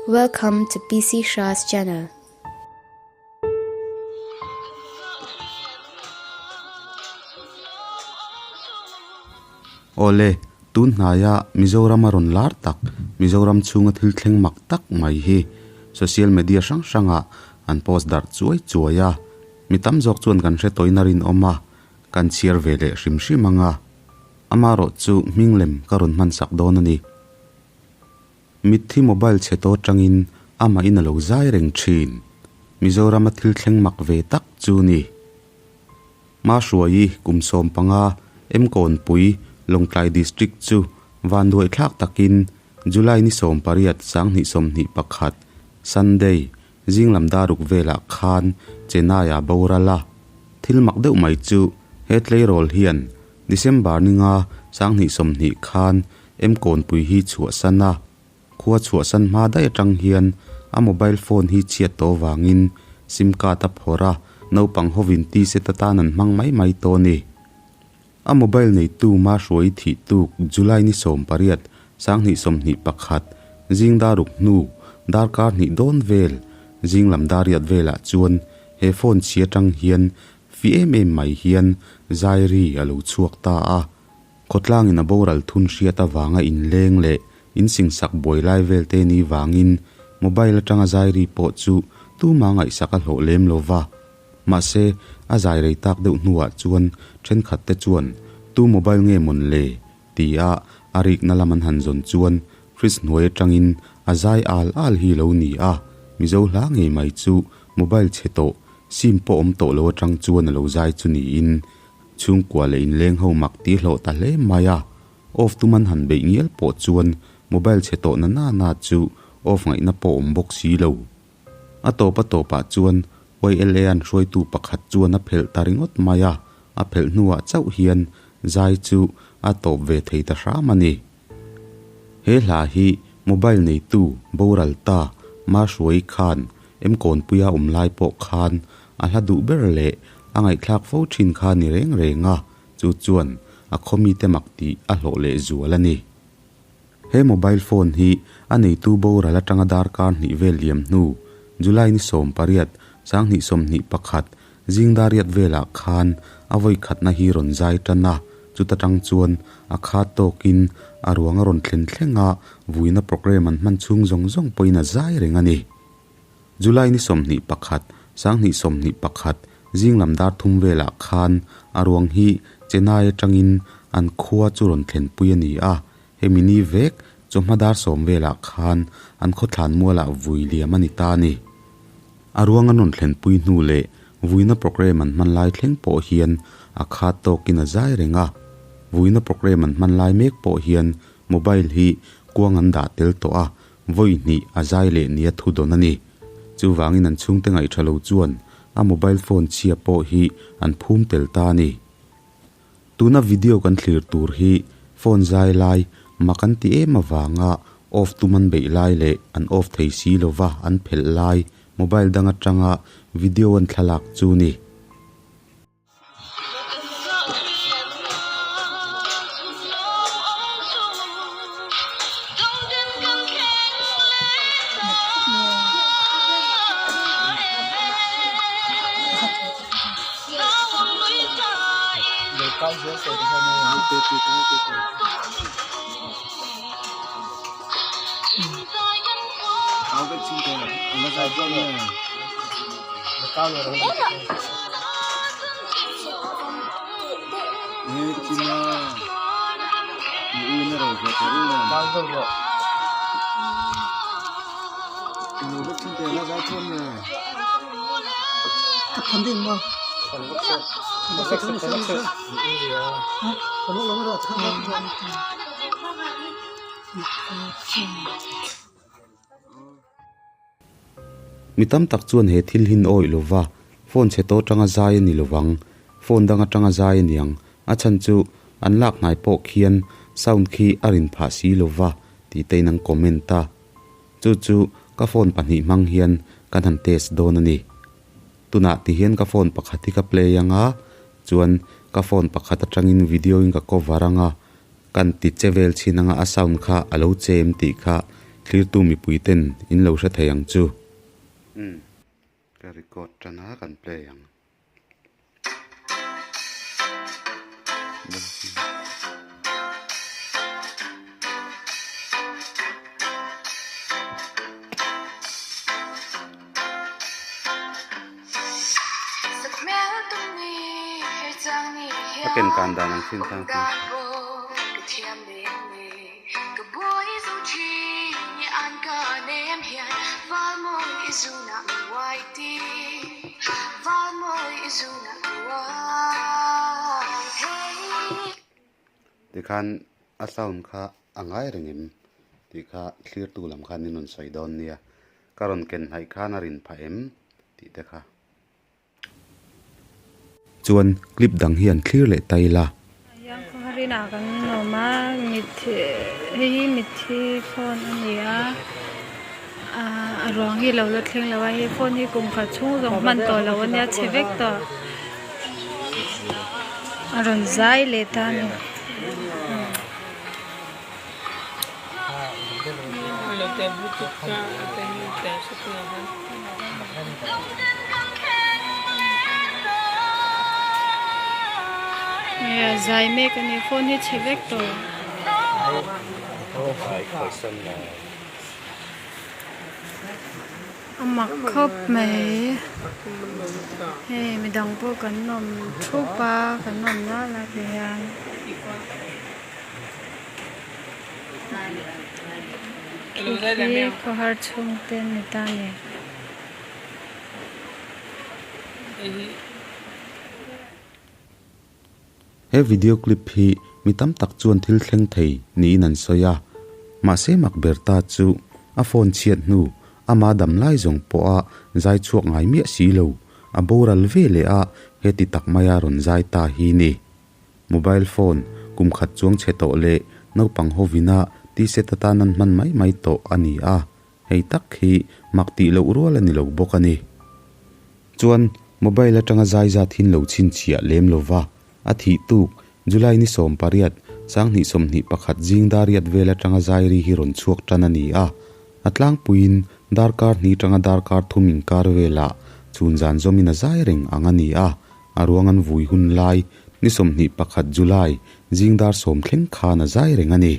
Welcome to PC Shah's channel. Awle, tun hnaia Mizoram a rawn lar tak, Mizoram chhunga thil thleng mak tak mai hi social media hrang hrangah an post darh chuai chuai a. Mi tam zawk chuan kan hre tawhin a rinawm a, kan chhiar ve leh hrim hrim ang a. Amarawh chu hming lem ka rawn hman sak dawn a ni. Mitthi mobile chhe tawh atangin amahin a lo zai reng thin. Mizorama thil thleng mak ve tak chu ni. Mahruaii kum 15 Mkawnpui, Lawngtlai District chu vanduai thlak takin July ni 18 2021, Sunday, zing lam daruk velah khan Chennai-ah boral a. Thil mak deuh mai chu he tleirawl hian December ni nga 2020 khan Mkawnpui hi chhuahsan a. Khua chhuahsan hma daih atang hian a mobile phone hi chhiat tawh vangin sim card a phawrh a, naupang hovin T-set atan an hmang mai mai tawh a ni. A mobile neitu Mahruai thih tuk July ni 18, 2021, zing daruk hnu darkar hnih dawn vel zing lam dariat velah chuan he phone chhi atang hian fi em em mai hian zairi a lo chhuak ta a. Khawtlangin a boral thun hriat avanga inleng leh insingsak buai lai vel te ni vangin mobile atanga zairi pawh chu tuma ngaihsak a hlawh lem lo va. Mahse, a zai rei tak deuh hnuah chuan thenkhat te chuan tu mobile nge mawn le? ti a a rikna lam an han zawn chuan fridge hnuai atangin a zai al al hi lo ni a, Mizo hla ngei mai chu mobile chhe tawh, sim pawh awm tawh lo atang chuan a lo zai chu niin chhungkua leh inleng ho mak ti hlawh ta hle mai a. Off tum an han beih ngial pawh chuan mobile chhe tawh na na na chu off ngaihna pawh awm bawk si lo. A tawp a tawpah chuan YLA an hruaitu pakhat chuan a phelh ta ringawt mai a, a phelh hnuah chauh hian zai chu a tawp ve thei ta hram a ni. He hla hi mobile neitu boral ta Mahruai khan Mkawnpuia awm lai pawh khan a hla duh ber leh a ngaihthlak fo thin kha ni reng reng a, chu chuan a khawmite mak tih a hlawh leh zual a ni. He mobile phone hi a neitu boral atanga darkar hnih vel liam hnu, July ni 18, 2021, zing dariat velah khan a vawi khatna hi rawn zai tan a, chuta tang chuan a khat tawkin a ruang a rawn thlen thleng a, vuina programme an hman chhung zawng zawng pawhin a zai reng a ni. July ni 21, 2021, zing lam dar thum velah khan a ruang hi Chennai atangin an khua chu rawn thlenpui a ni a, hemi ni vek chawhma dar sawm velah khan an khawthlan mualah vui liam a ni ta a ni. A ruang an rawn thlenpui hnu leh vuina programme an hman lai thleng pawh hian a khat tawkin a zai reng a, vuina programme an hman lai mek pawh hian mobile hi kuang an dah tel tawh a, Vawi hnih a zai leh nia thu dawn a ni. Chuvangin an chhungte ngaih tha lo chuan a mobile phone chhia pawh hi an phum tel ta a ni. Tuna video kan thlir tur hi phone zai lai mak an ti em avanga off tum an beih lai leh an off thei si lova an phelh lai mobile dang atanga video an thlalak chu ni. Mi tam tak chuan he thil hi awih lo va, phone chhe tawh atanga zai a ni lo vang, phone dang atanga zai a niang, a chhan chu an lak hnai pawh khian sound khi a rin phah si lo va tih te in an comment a. Chu chu ka phone pahnih hmang hian kan han test dawn a ni. Tunah ti hian ka phone pakhat hi ka play anga, chuan ka phone pakhat atangin video in ka cover anga, kan ti che vel chhin anga a sound kha a lo chem tih kha. Thlirtu mipui ten in lo hre thei ang chu. Umm ka record tan a kan play ang. A ken kan dan ang chin khan Tikhan a sound kha a ngai reng em tih kha thlirtu lam khan in rawn sawi dawn nia. Ka rawn ken hnaih khan a rin phah em tih te kha. Chuan clip dang hi an thlir leh ta ila. Hian khawharin ah kan awm a, mitthi hei hi mitthi phone a ni a, a ruang hi lo la thleng lo a, he phone hi kum khat chhung zawng hman tawh loh a nia chhe vek tawh a rawn zai leh ta a ni. Hei a zai mek a ni phone hi chhe vek tawh. A mak khawp mai hei midang pawh kan awm thup a kan awm nual a ti hian. Khi khi khawhar chhungte ni ta ni. He video clip hi mi tam tak chuan thil thleng thei niin an sawi a, mahse mak ber ta chu a phone chhiat hnu ama dam lai zawng pawha zai chhuak ngai miah si lo, a boral ve leh a heti tak maia rawn zai ta hi ni. Mobile phone kum khat chuang chhe tawh leh naupang hovina t-shirt atan an hman mai mai tawh a ni a, hei tak hi mak tih loh rual a ni lo bawk a ni. Chuan mobile atanga zai zat hin lo chhinchhiah lem lova a thih tuk July ni 18, 2021 zing dariat vel atanga zai ri hi rawn chhuak tan a ni a, a tlangpuiin darkar hnih tanga darkar thum inkar velah chhun zan zawmin a zai reng ang a ni a, A ruang an vui hun lai ni 21 July zing dar sawm thleng khan a zai reng a ni.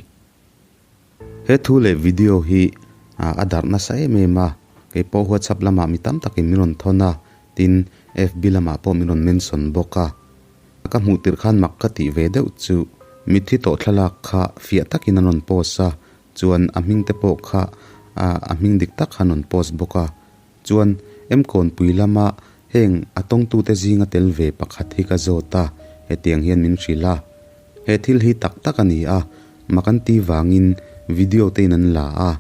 He thu leh video hi a darh nasa em em a, kei pawh WhatsApp lamah mi tam takin min rawn thawn a, tin FB lamah pawh min rawn mention bawk a. Ka hmuh tirh khan mak ka tih ve deuh chu mitthi tawh thlalak kha fiah takin an rawn post a, chuan a hming te pawh kha a hming dik tak kha an rawn post bawk a. Chuan Emkawnpui lama heng a tawngtute zinga tel ve pakhat hi ka zawt a, hetiang hian min hrilh a. He thil hi tak tak a ni a, mak an ti vangin video te in an la a.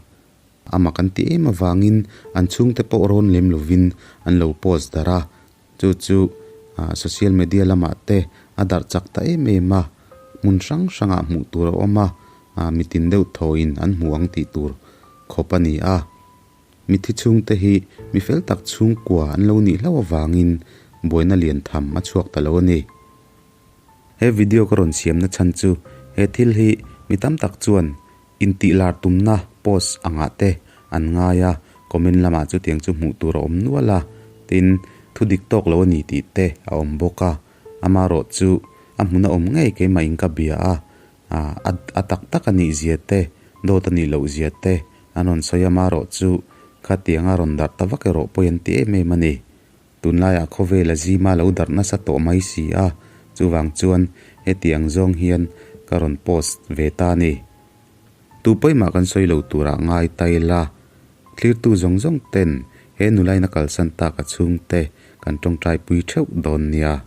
A mak an ti em avangin an chhungte pawh rawn lem lovin an lo post darh a. Chu chu social media lamah te a darh chak ta em em a, hmun hrang hrangah hmuh tur a awm a, mitin deuh thawiin an hmu ang tih tur khawp a ni a. Mithi chhungte hi mi fel tak chhungkua an lo nih hlauh avangin buaina lian tham a chhuak ta lo a ni. He video ka rawn siamna chhan chu he thil hi mi tam tak chuan intih lar tumna post angah te an ngai a, comment lamah chutiang chu hmuh tur a awm nual a, tin thu dik tawk lo a ni tih te a awm bawk a, amaherawh chu a hmun a awm ngei keimah in ka bia a, A a tak tak a nih zia te, dawt a nih loh zia te an rawn sawi a, marawh chu khatianga rawn darh ta vak erawh pawi an ti em em a ni. Tunlaiah khawvel a zima lo darh nasa tawh mai si a, chuvang chuan hetiang zawng hian ka rawn post ve ta a ni. Tu pawimah kan sawi lo turah ngai ta ila, thlirtu zawng zawng ten he nulaina kalsan tak a chhungte kan tawngtaipui theuh dawn nia.